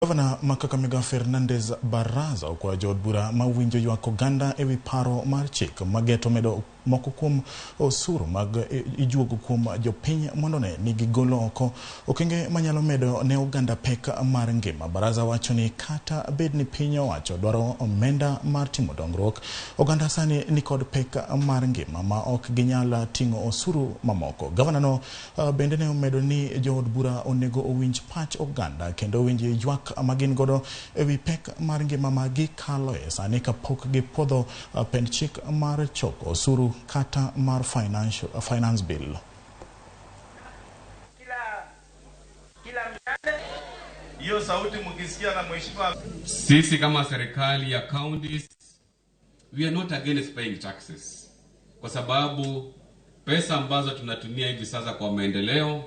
Gavana ma Kakamega Fernandez Baraza okwayo jood bura mawinjo ywak oganda ewi paro mar chik mageto medo moko kuom osuru mag ijuogo kuom jopiny mondo ne ni gigolo oko okenge manyalo medo ne oganda pek mar ngima. Baraza wacho ni kata bed ni piny owacho dwaro omenda mar timo dongruok, oganda sani nikod pek mar ngima ma ok ginyal ting'o osuru mamoko. Gavana no bende ne omedo ni jood bura onego owinj pach oganda kendo owinj ywak ma gin godo ewi pek mar ngima ma gikaloe sani kapok gipuodho pend chik mar choko osuru kata mar finance bill. Hiyo sauti mkisikia na mheshimiwa. Sisi kama serikali ya counties, we are not against paying taxes, kwa sababu pesa ambazo tunatumia hivi sasa kwa maendeleo,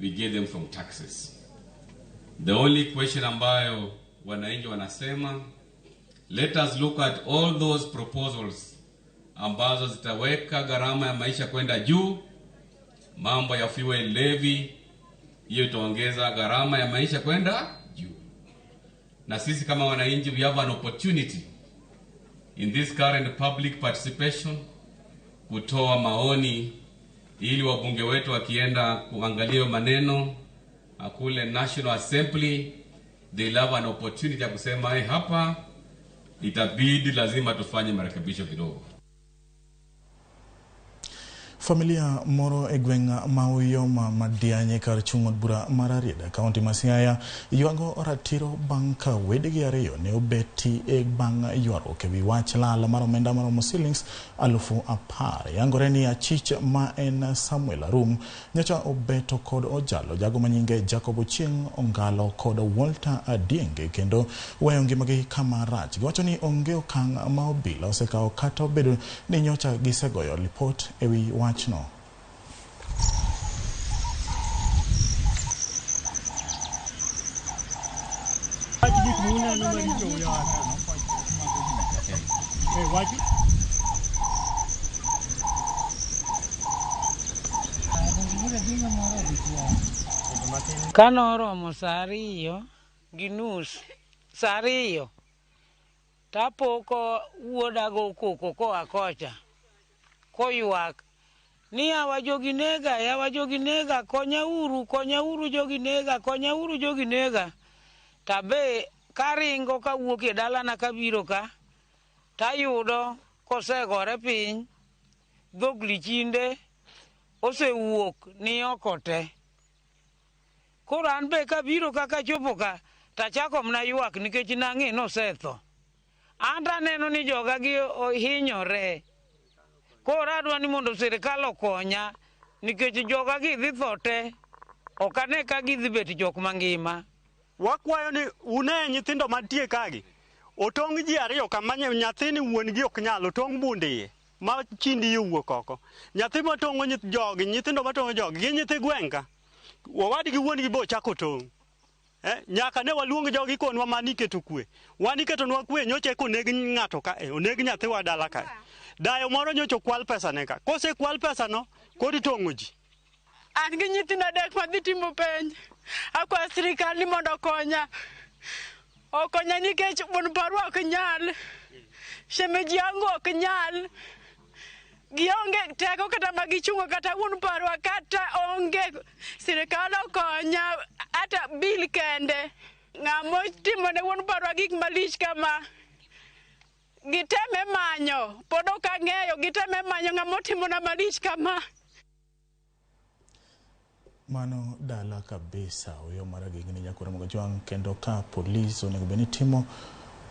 we get them from taxes. The only question ambayo wananchi wanasema, let us look at all those proposals ambazo zitaweka gharama ya maisha kwenda juu. Mambo ya fuel levy, hiyo itaongeza gharama ya maisha kwenda juu. Na sisi kama wananchi, we have an opportunity in this current public participation kutoa maoni ili wabunge wetu wakienda kuangalia maneno kule National Assembly, they have an opportunity ya kusema hey, hapa itabidi lazima tufanye marekebisho kidogo. Familia moro e gweng' ma Uyoma Madianye kar chung' od bura mar Rarieda, kaunti ma Siaya, ywago ratiro bang' ka wedegi ariyo ne obeti e bang' ywaruok ewi wach lal mar omenda maromo silings 10,000. Yangore ni achich ma en Samuel Arum nyocha obeto kod ojalo jago manyinge Jacob Ochieng' Ongalo kod Walter Adienge kendo weyo ngimagi kama rach. Giwacho ni onge okang' ma obila osekawo kata obedo ni nyocha gisegoyo lipot ewi wachno. Kanoromo saa 2:30, saa 2 tapo ko wuoda go koko koa kocha koywak ni yawa jogi nega, yawa jogi nega, konya uru jogi nega, konya uru jogi nega. Tabe karingo kawuok e dalana kabiro ka tayudo kosegore piny, dhog lichinde osewuok ni oko te. Koro an be kabiro ka kachopo ka tachako mana ywak nikech nang'e nosetho. An taneno ni joga gi ohinyore. Koro adwa ni mondo sirikal okonya nikech joga gi dhi tho te. Ok ane ka gidhi bet jok mangima. Wakwayo ni une nyithindo mantie kagi. Otong' ji ariyo kama nyathini wuon gi ok nyal, otong' bunde iye ma chindi owuok oko. Nyathi matong'o jogi, nyithindo matong'o jogi, gin nyithi gweng' ka. Owadgi wuon gi bo chako tong'. Nyaka ne waluong jogi konwa mani keto kwe. Wan iketonwa kwe nyocha eka oneg ng'ato ka, oneg nyathiwa dala ka. Dayo moro nyocha okwal pesa ne ka. Kosekwal pesa no, koro itong'o ji. An gi nyithindo 3 madhi timo penj. Akwayo sirikal ni mondo okonya. Okonya nikech wuon parwa ok nyal. Shemeji yangu ok nyal. Gionge teko kata magichungo kata wuon parwa kata onge. Sirikal okonya ata bil kende. Ng'ama otimo ne wuon parwa gik malich kama. Giteme manyo, pod ok ang'eyo, giteme manyo ng'ama otimona malich kama. Mano dala kabisa oyo mar gigni nyakura Mogajwang' kendo ka polis onego bed ni timo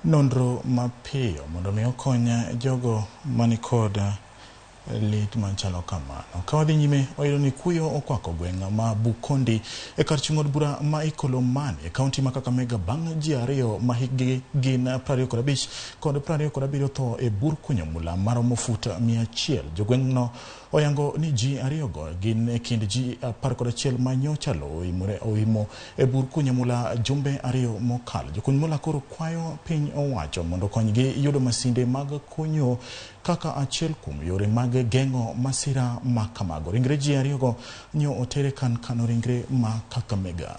nonro mapiyo mondo mi okony jogo manikod lit machalo kamano. Ka wadhi nyime, wayudo ni kuyo okwako gweng' ma Bukondi e kar chung' od bura ma Ikolomani e kaunti ma Kakamega bang' ji 2 ma hikgi gin 25 kod 27 tho e bur kunyo mula maromo fut 100. Jogweng'no oyango ni ji 2 go gin e kind ji 11 ma nyocha lowo oimo e bur kunyo mula jumbe 2 mokalo. Jokuny mula koro kwayo piny owacho mondo okonygi yudo masinde mag kunyo kaka achiel kuom yore mag geng'o masira ma kamago. Ringre ji 2 go nyo otere kan kano ringre ma Kakamega.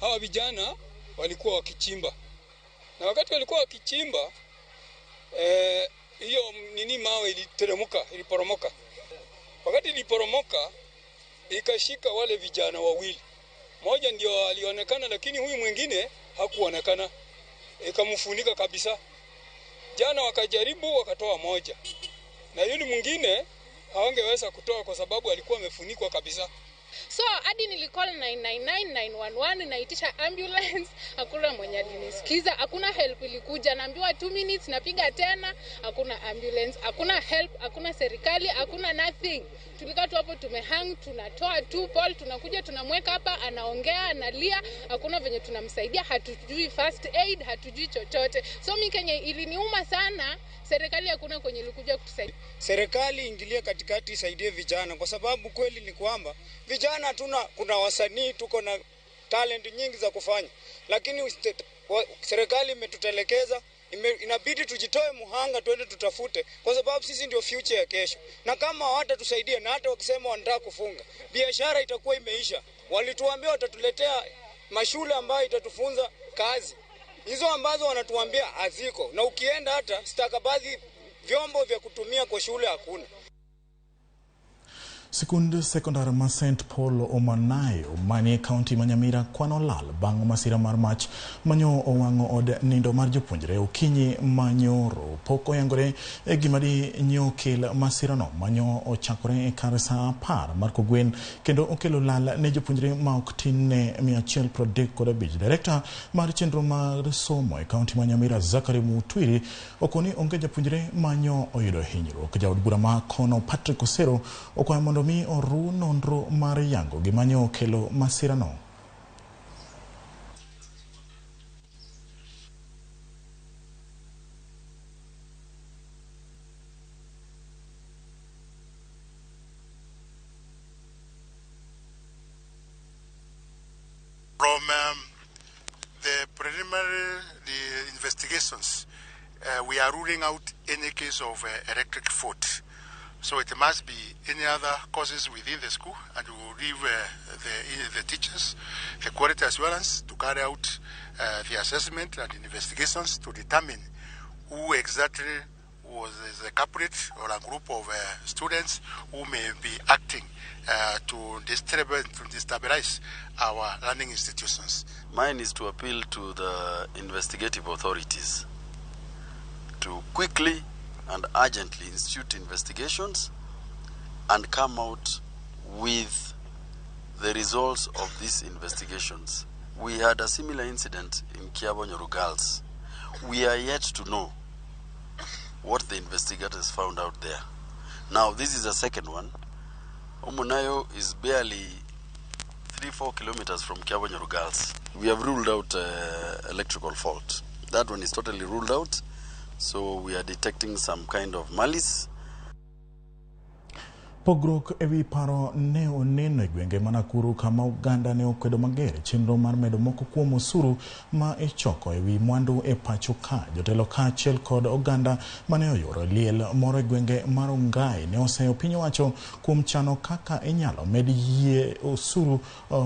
Hawa vijana walikuwa wakichimba, na wakati walikuwa wakichimba hiyo nini mawe iliteremka, iliporomoka. Wakati iliporomoka ikashika wale vijana wawili, mmoja ndio alionekana, lakini huyu mwingine hakuonekana, ikamfunika kabisa. Jana wakajaribu wakatoa moja, na yule mwingine hawangeweza kutoa kwa sababu alikuwa amefunikwa kabisa. So hadi nilicall 999 911 naitisha ambulance, hakuna mwenye alinisikiza, hakuna help ilikuja. Naambiwa 2 minutes, napiga tena, hakuna ambulance, hakuna help, hakuna serikali, hakuna nothing. Tulikaa tu hapo tumehang, tunatoa tu Paul, tunakuja tunamweka hapa, anaongea, analia, hakuna venye tunamsaidia, hatujui first aid, hatujui chochote. So mimi Kenya iliniuma sana, serikali hakuna kwenye ilikuja kutusaidia. Serikali ingilie katikati, isaidie vijana, kwa sababu kweli ni kwamba vijana tuna, kuna wasanii, tuko na talent nyingi za kufanya, lakini serikali imetutelekeza. Inabidi tujitoe muhanga, tuende tutafute, kwa sababu sisi ndio future ya kesho. Na kama hawatatusaidia, na hata wakisema wanataka kufunga biashara itakuwa imeisha. Walituambia watatuletea mashule ambayo itatufunza kazi, hizo ambazo wanatuambia haziko, na ukienda hata stakabadhi vyombo vya kutumia kwa shule hakuna. Sikund sekondar ma St Paul Omanayo manie kaunti ma Nyamira kwano lal bang' masira mar mach manyo owang'o od nindo mar jopuonjre okinyi manyoro. Pok oyangore e gima di nyo kel masirano manyo ochakore e kar saa 10 mar kogwen kendo okelo lal ne jopuonjre ma ok tin ne 135. Direkta mar chenro mar somo e kaunti ma Nyamira Zachary Mutwiri okoni onge japuonjre manyo oyudo hinyruok. Jaod bura ma kono Patrick Osero okwayo mondo mi oru nonro mar yango gima nyo okelo masirano. From the preliminary investigations, we are ruling out any case of electric fault. So it must be any other causes within the school, and we will leave the teachers the quality assurance to carry out the assessment and investigations to determine who exactly was the culprit or a group of students who may be acting to destabilize our learning institutions. Mine is to appeal to the investigative authorities to quickly and urgently institute investigations and come out with the results of these investigations. We had a similar incident in Kiabonyoru Girls. We are yet to know what the investigators found out there. Now, this is the second one. Omunayo is barely 3-4 kilometers from Kiabonyoru Girls. We have ruled out electrical fault. That one is totally ruled out. So we are detecting some kind of malice. Pogruok ewi paro ne oneno e gwenge ma Nakuru kama oganda ne okwedo mager chenro mar medo moko kuom osuru ma ichoko ewi mwandu e pacho ka. Jotelo kaachiel kod oganda mane oyuoro liel moro e gwenge mar Rongai ne oseyo piny owacho kuom chano kaka inyalo med yie osuru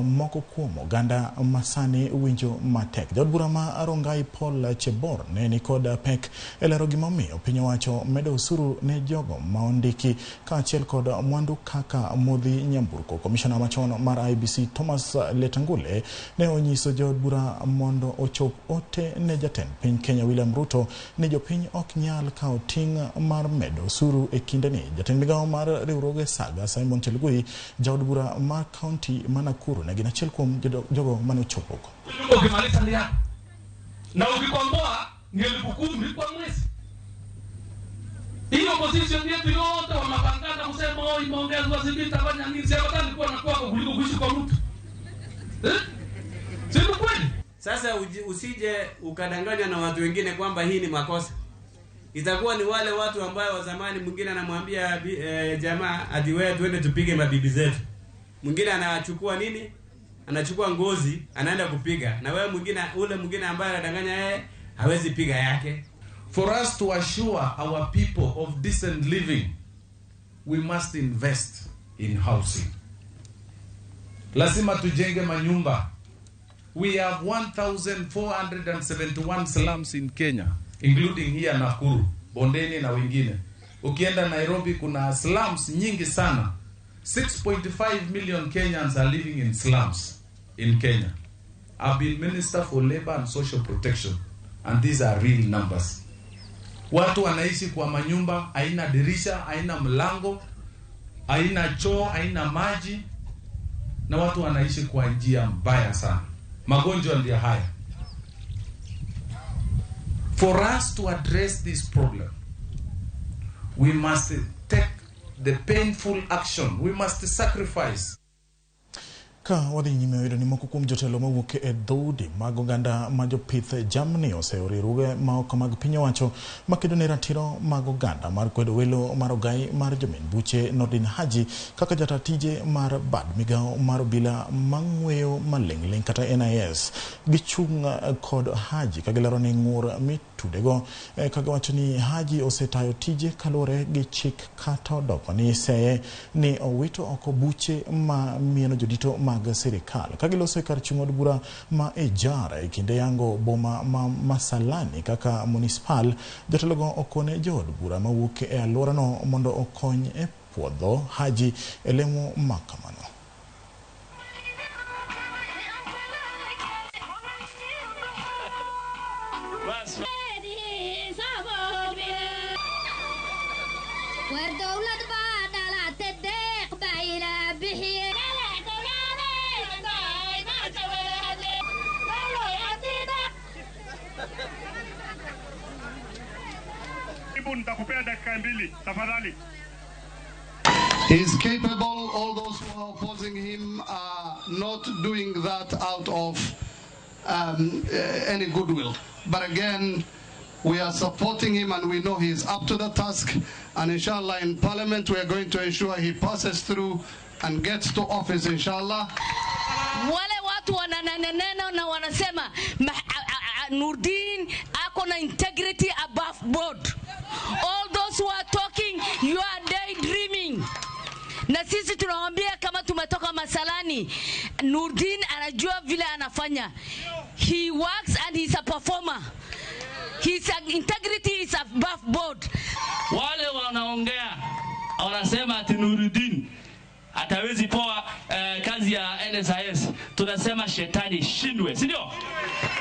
moko kuom oganda masani winjo matek. Jaod bura ma Rongai Paul Chebor ne nikod pek e lero gimomiyo piny owacho medo osuru ne jogo ma ondiki kaachiel kod mwandu kaka modhi nyamburko. Komishona machon mar IBC Thomas Letangule ne onyiso jood bura mondo ochop ote ne jatend piny Kenya William Ruto ni jopiny ok nyal kawo ting' mar medo osuru e kindeni. Jatend migawo mar riwruoge Saga Simon Chelugui, jaod bura mar kaunti ma Nakuru, ne gin achiel kuom jogo mane ochopo. Ukimaliza ni yako na ukikomboa ni 10,000 kwa mwezi. Hiyo position yetu yote wamapangana kusema oh, imeongezwa sijui tafanya nini, si afadhali kuwa na kwako kuliko kuishi kwa mtu. Si kweli? Sasa usije ukadanganywa na watu wengine kwamba hii ni makosa. Itakuwa ni wale watu ambao wa zamani, mwingine anamwambia jamaa ati wewe tuende tupige mabibi zetu. Mwingine anachukua nini? Anachukua ngozi, anaenda kupiga. Na wewe mwingine, ule mwingine ambaye anadanganya yeye hawezi piga yake. For us to assure our people of decent living, we must invest in housing. Lazima tujenge manyumba. We have 1,471 slums in Kenya, including here Nakuru, Bondeni na wengine. Ukienda Nairobi kuna slums nyingi sana. 6.5 million Kenyans are living in slums in Kenya. I've been Minister for Labor and Social Protection, and these are real numbers. Watu wanaishi kwa manyumba, haina dirisha, haina mlango, haina choo, haina maji, na watu wanaishi kwa njia mbaya sana. Magonjwa ndio haya. For us to address this problem, we must take the painful action. We must sacrifice. Ka wadhi nyime wayudo ni moko kuom jotelo mawuok e dhoudi mag oganda ma jopith jamni oseoro riwruoge ma oko mag piny owacho makedo ne ratiro mag oganda mar kwedo welo mar ogai mar jomin buche Nordin Haji kaka jata tije mar bad migawo mar obila mang'weyo maling'ling kata NIS. Gichung' kod Haji ka gilero ni ng'ur mitudego ka giwacho ni Haji osetayo tije kaluwore gi chik kata odoko ni seye ni owito oko buche ma mieno jodito mag sirikal ka giloso e kar chung' od bura ma Ijara e kinde yango boma ma Masalani kaka munispal. Jotelogo okone jood bura mawuok e alworano mondo okony e puodho Haji e lemo ma kamano. War dowlad baa dhalatay, deeq baa ilaa bixiye. Nitakupea dakika mbili tafadhali. He is capable. All those who are opposing him are not doing that out of any goodwill. But again, we are supporting him and we know he is up to the task. And inshallah, in parliament, we are going to ensure he passes through and gets to office, inshallah. Wale watu wananenena na wanasema Nurdin ako na integrity above board. All those who are talking, you are daydreaming. Na sisi tunawaambia kama tumetoka Masalani, Nurdin anajua vile anafanya. He works and he's a performer. His integrity is above board. Wale wanaongea wanasema ati Nuruddin atawezi poa kazi ya NSIS. Tunasema shetani ishindwe, si ndio?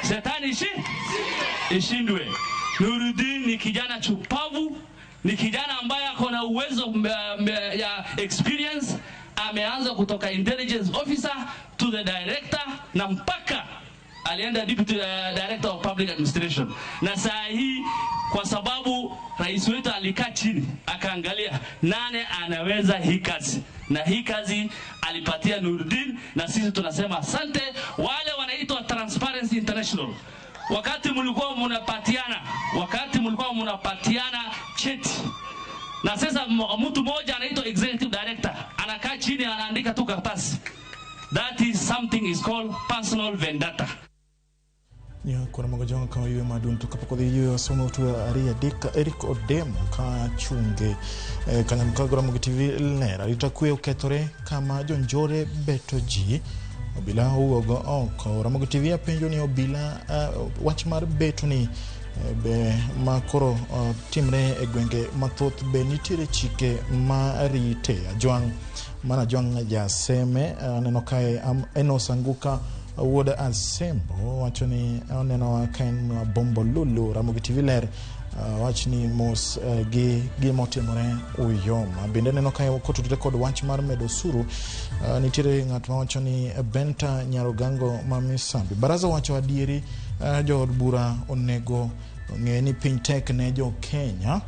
Shetani ishindwe. Nuruddin ni kijana chupavu, ni kijana ambaye ako na uwezo ya experience. Ameanza kutoka intelligence officer to the director na mpaka alienda deputy director of public administration. Na saa hii kwa sababu rais wetu alikaa chini akaangalia nane anaweza hii kazi, na hii kazi alipatia Nuruddin, na sisi tunasema asante. Wale wanaitwa Transparency International, wakati mlikuwa mnapatiana cheti, na sasa mtu mmoja anaitwa executive director anakaa chini anaandika tu karatasi, that is something is called personal vendetta. Kuna magojonga ka yue madun to kapok odhi yue somo tu ariyo adek. Eric Odemo ka chunge kanyamka Ramogi TV ler arita kwe okethore kama jonjore beto ji obila owuogo oko. Ramogi TV apenjo ni obila wach mar beto ni be ma koro timre e gwenge mathoth, be nitiere chike ma rite? Ajwang' mana Ajwang' Jaseme aneno kae. Enos Anguka wuod Asembo wacho ni oneno ka en Bombolulu. Ramogi TV ler wach ni mos gi gima otimore Uyoma. Bende aneno kae kotudore kod wach mar medo osuru, nitiere ng'at mawacho ni Benta Nyarogango ma Misambi baraza wacho adieri, jood bura onego ng'e ni piny tek ne jo Kenya,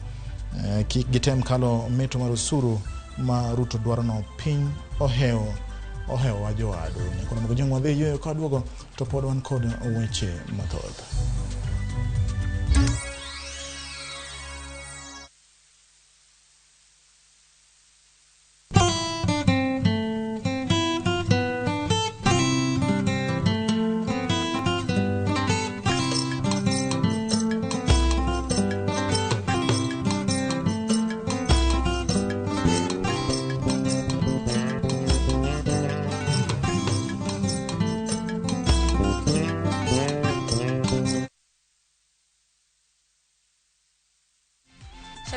kik gitem kalo meto mar osuru ma Ruto dwaro no, piny ohewo ohewowa jowadu. Nyakono mogo wadhi yueyo, ka waduogo to pod wan kod weche mathoth.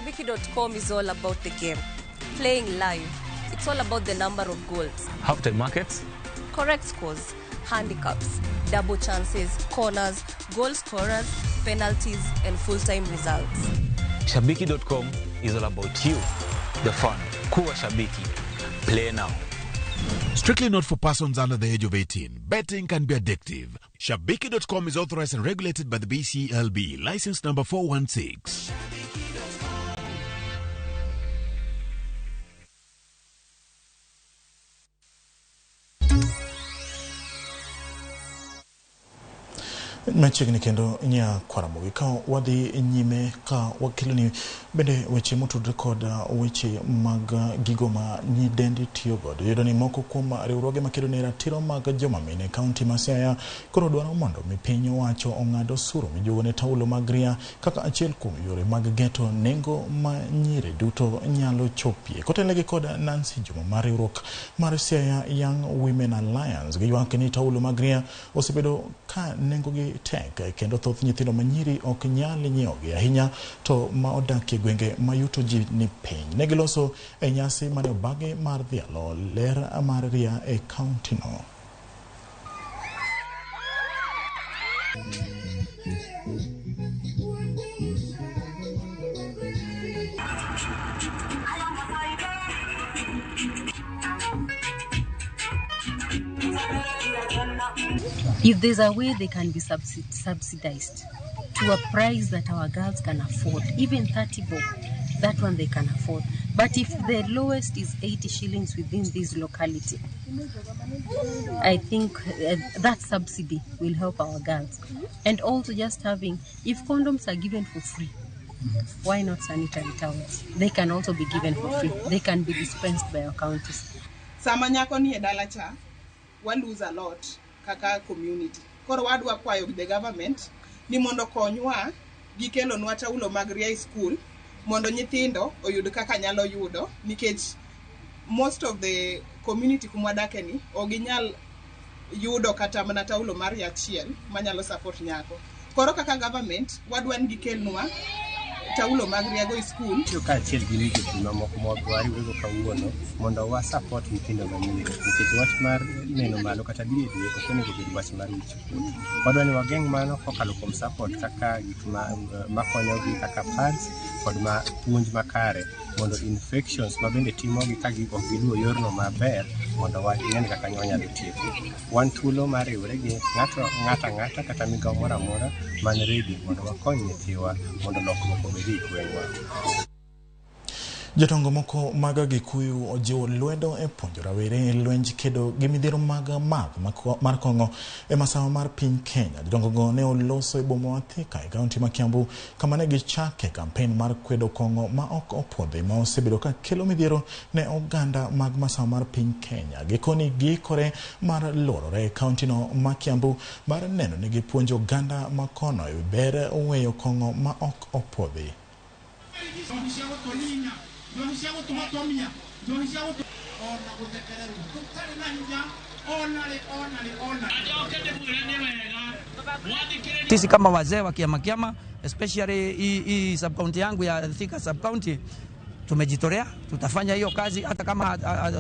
Shabiki.com is all about the game. Playing live. It's all about the number of goals. Halftime markets. Correct scores, handicaps, double chances, corners, goal scorers, penalties, and full-time results. Shabiki.com is all about you, the fun. Kuwa Shabiki. Play now. Strictly not for persons under the age of 18. Betting can be addictive. Shabiki.com is authorized and regulated by the BCLB. License number 416. Machiegni kendo nya kwaramogi ka wadhi nyime ka wakeloni bende weche motudore kod weche mag gigo ma nyidendi tiyo godo. Iyudo ni moko kuom riwruoge makedo ne ratiro mag joma mine e kaunti ma Siaya koro dwaro mondo mi piny owacho ong'ad osuru mijuogo ne taulo mag ria kaka achiel kuom yore mag geto nengo ma nyiri duto nyalo chopie. Kotelnegi kod Nancy Juma mar riwruok mar Siaya Young Women Alliance, giywak ni taulo mag ria osebedo ka nengogi tek kendo thoth nyithindo manyiri ok nyal nyiewogi ahinya to ma odak e gwenge ma yuto ji ni piny. Ne giloso e nyasi mane obagi mar dhialo ler mar ria e kaunti no. If there's a way they can be subsidized to a price that our girls can afford, even 30 bob, that one they can afford. But if the lowest is 80 shillings within this locality, I think that subsidy will help our girls. And also just having, if condoms are given for free, why not sanitary towels? They can also be given for free. They can be dispensed by our counties. Sama nyako nie dala cha, wa lose a lot kaka community. Koro wadwa kwayo the government ni mondo konywa gi kelonwa taulo mag ria e school mondo nyithindo oyud kaka nyalo yudo, nikech most of the community kumwadake ni ok ginyal yudo kata mana taulo mar ria achiel manyalo support nyako. Koro kaka government wadwa ni gikelnwa taulo mag riago e school. Tiyo kaachiel gi migepe mamoko ma wariwrego kawuono mondo wa support nyithindo manyiri, nikech wach mar neno malo kata dhi e dwe ok onego bed wach mar wich kuot. Wadwa ni wageng' mano kokalo kuom support kaka gik makonyogi kaka pads kod ma puonj makare mondo infections ma bende timogi ka ok giluwo yorno maber mondo wane kaka wanyalo tieko. Wan thuolo mar riwre gi ng'ato ang'ata kata migawo moro amora man ready mondo wakony nyithiwa mondo lokruok obed e gweng'wa. Jodongo moko mag Gikuyu ojiwo lwedo e puonjo rawere e lwenj kedo gi midhiero mag math mar kong'o e masawa mar piny Kenya. Jodongo go ne oloso e boma ma Thika e kaunti ma Kiambu kama ne gichake kampen mar kwedo kong'o ma ok opuodhi ma osebedo ka kelo midhiero ne oganda mag masawa mar piny Kenya. Gikoni giikore mar luorore e kaunti no ma Kiambu mar neno ni gipuonjo oganda ma kono e ber weyo kong'o ma ok opuodhi. Sisi kama wazee wa Kiama Kiama, especially hii sub county yangu ya Thika sub county, tumejitolea, tutafanya hiyo kazi hata kama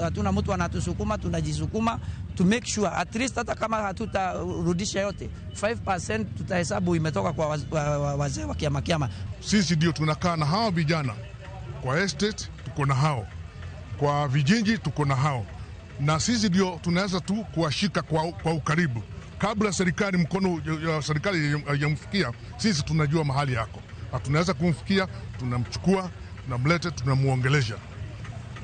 hatuna mtu anatusukuma, tunajisukuma to make sure at least hata kama hatutarudisha yote 5% tutahesabu imetoka kwa wazee wa Kiama Kiama. Sisi ndio tunakaa na hao vijana kwa estate, tuko na hao kwa vijiji, tuko na hao, na sisi ndio tunaweza tu kuwashika kwa ukaribu. Kabla serikali mkono ya serikali haijamfikia, sisi tunajua mahali yako na tunaweza kumfikia, tunamchukua, tunamleta, tunamuongelesha.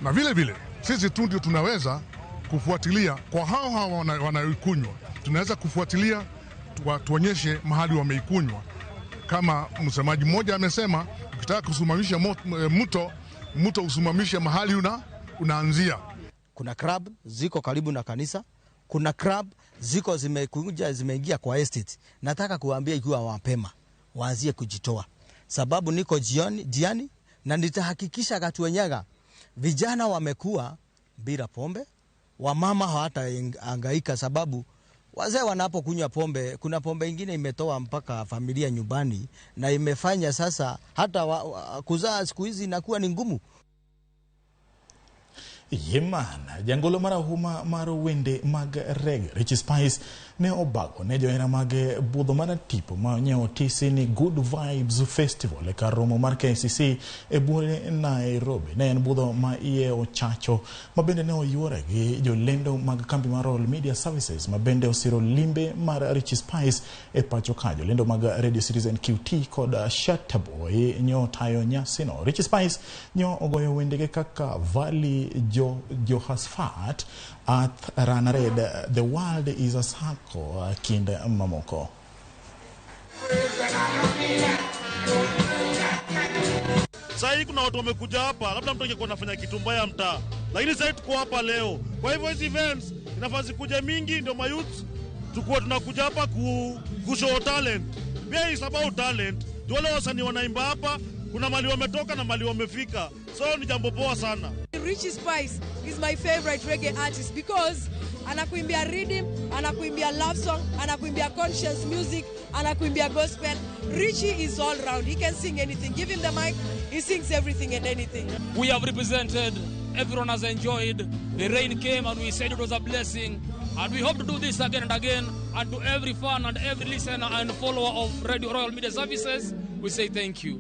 Na vile vile sisi tu ndio tunaweza kufuatilia kwa hao wanaoikunywa, tunaweza kufuatilia tuonyeshe mahali wameikunywa. Kama msemaji mmoja amesema, ukitaka kusimamisha mto usimamishe mahali unaanzia. Kuna club ziko karibu na kanisa, kuna club ziko zimekuja zimeingia kwa estate. Nataka kuambia ikiwa mapema waanzie kujitoa, sababu niko jiani na nitahakikisha Katuenyaga vijana wamekuwa bila pombe, wamama hawatahangaika sababu Wazee wanapokunywa pombe, kuna pombe ingine imetoa mpaka familia nyumbani na imefanya sasa hata kuzaa siku hizi inakuwa ni ngumu. Yemana jangolo marahuma mar wende mag reggae Richie Spice ne obago ne johera mag budho mar tipo ma ne otisi ni Good Vibes Festival e kar romo mar KCC e buore Nairobi. Ne en budho ma iye ochacho ma bende ne oyuore gi jolendo mag kambi mar Royal Media Services ma bende osiro limbe mar Richie Spice e pacho ka. Jolendo mag Radio Citizen QT kod Shataboy nyo tayo nyasino. Richie Spice nyo ogoyo wendege kaka Valley Jehoshaphat, Earth Run Red, The World is a Circle kind mamoko. Sasa kuna watu wamekuja hapa, labda mtu angekuwa anafanya kitu mbaya mtaa, lakini sasa tuko hapa leo. Kwa hivyo hizi events inafaa kuja mingi, ndio mayouth tukua tunakuja hapa ku show talent. Pia is about talent. Wale wasanii wanaimba hapa, kuna mali wametoka na mali wamefika. So ni jambo poa sana. Richie Spice is my favorite reggae artist because anakuimbia rhythm, anakuimbia love song, anakuimbia conscious music, anakuimbia gospel. Richie is all round. He can sing anything. Give him the mic, he sings everything and anything. We have represented, everyone has enjoyed. The rain came and we said it was a blessing. And we hope to do this again and again. And to every fan and every listener and follower of Radio Royal Media Services, we say thank you.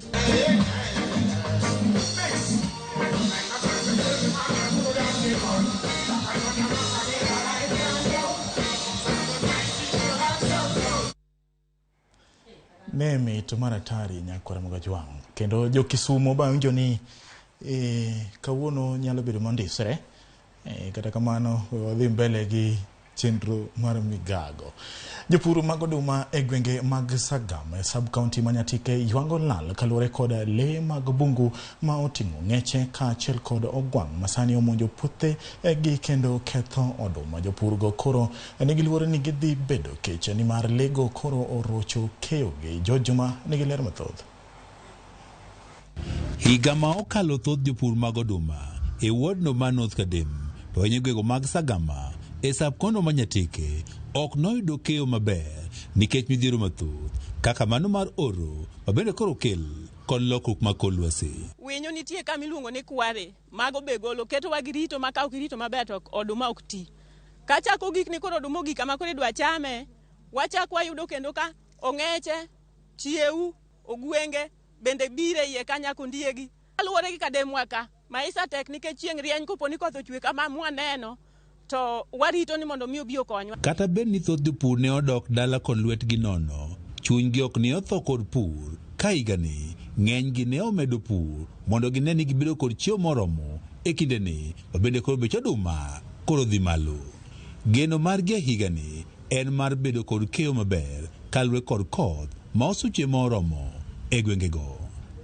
Ne mit mar atari nyakwara Mogajwang'. Kendo jo Kisumo ba winjo ni kawuono nyalo bedo mondisre. Kata kamano wadhi mbele gi chenro mar migago. Jopur mag oduma e gwenge mag Sagam e sub county ma Nyatike ywango lal kaluwore kod lee mag bungu ma oting'o ng'eche kaachiel kod ogwang' masani omonjo puothe gi kendo ketho oduma. Jopur go koro nigi luoro ni gidhi bedo kech nimar lee go koro orocho keyo gi. Jojuma nigi ler mathoth. Higa ma okalo thoth jopur mag oduma e wodno ma North Kadem to e gwenge mag Sagama e sub-county ma Nyatike ok noyudo keyo maber nikech midhiero mathoth kaka mano mar oro ma bende koro kel kod lokruok mag kor lwasi. Winyo nitie kama iluongo ni kware, mago be golo ketowa gi rito ma ka ok irito maber to oduma ok ti. Kachako gik ni koro oduma ogik kama koro idwa chame, wachako wayudo kendo ka ong'eche, chieu, ogwenge bende bire iye kanyako ndiegi. Kaluwore gi kademwa ka, maisha tek nikech chieng' rieny kopo ni koth ochwe kama mwaneno to warito ni mondo mi obi okonywa. Kata bed ni thoth jopur ne odok dala kod lwetgi nono, chunygi ok ne otho kod pur. Ka higani ng'enygi ne omedo pur mondo gine ni gibedo kod chiemo moromo e kindeni ma bende koro bech oduma koro dhi malo. Geno margi e higani en mar bedo kod keyo maber kaluwore kod koth ma osuche moromo e gwengego.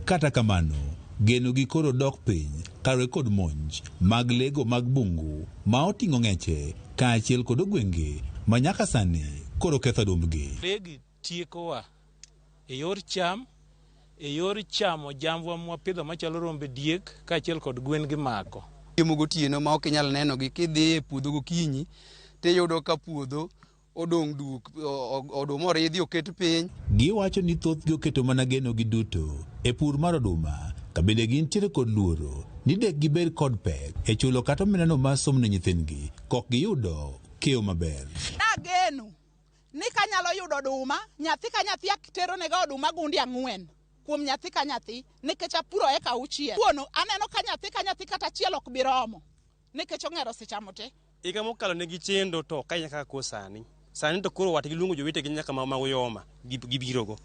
Kata kamano, geno gi koro dok piny kaluwore kod monj mag lego mag bungu ma oting'o ng'eche kaachiel kod ogwenge ma nyaka sani koro ketho odumbgi. Legi tiekowa e yor cham, e yor chamo jambwa mwapidho machalo rombe, diek kaachiel kod gwen gi mako. Chiemo gotieno ma ok inyal nenogi, kidhi e puodho gokinyi tiyudo ka puodho odong' duk, oduma oridhi oket piny. Giwacho ni thothgi oketo mana genogi duto e pur mar oduma, ka bende gintiere kod luoro ni dek gibed kod pek e chulo kata omendano mar somo ne nyithindgi kok giyudo keyo maber. Ageno ni kanyalo yudo oduma, nyathi ka nyathi ateronega oduma gundi 4 kuom nyathi ka nyathi, nikech apuro eka 6. Kuono aneno ka nyathi kata achiel ok bi romo nikech ong'ero osechamo te. Higa mokalo ne gichendo to ok ahinya kaka koro sani. Sani to koro wat giluongo jowetegi nyaka ma Uyoma gibirogo.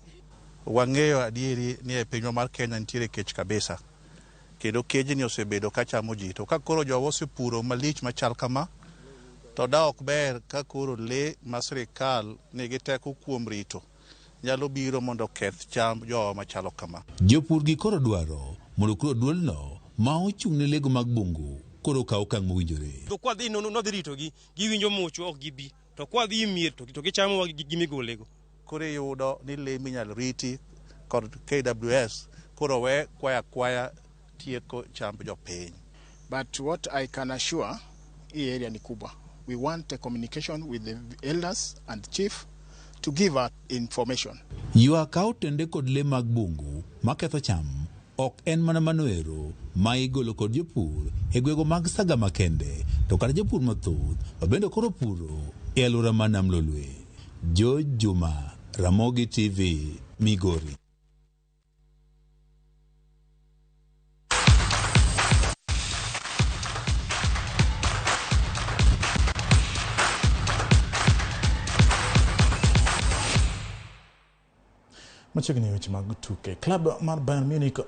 Wang'eyo adieri ni e pinywa mar Kenya nitiere kech kabisa, kendo kejni osebedo ka chamo ji. To ka koro jowa osepuro malich machal kama, to da ok ber ka koro lee ma sirikal nigi teko kuom rito nyalo biro mondo oketh cham jowa machalo kama. Jopur gi koro dwaro mondo koro duolno ma ochung' ne lego mag bungu koro okaw okang' mowinjore. To kwadhi nodhi ritogi, giwinjo muchwa ok gibi. To kwadhi mier to gichamowa gi migolego. Koro iyudo ni lee minyal riti kod KWS koro we kwaya kwaya tieko chamb jopiny. But what I can assure, hii area ni kubwa. We want a communication with the elders and chief to give us information. Ywak ka otende kod le mag bungu maketho cham ok en mana manoero ma igolo kod jopur e gwego mag saga makende to kata jopur mathoth ma bende koro puro e alwora ma Nam Lolwe. George Juma, Ramogi TV, Migori. Machiegni weche mag tuke. Klab mar Bayern Munich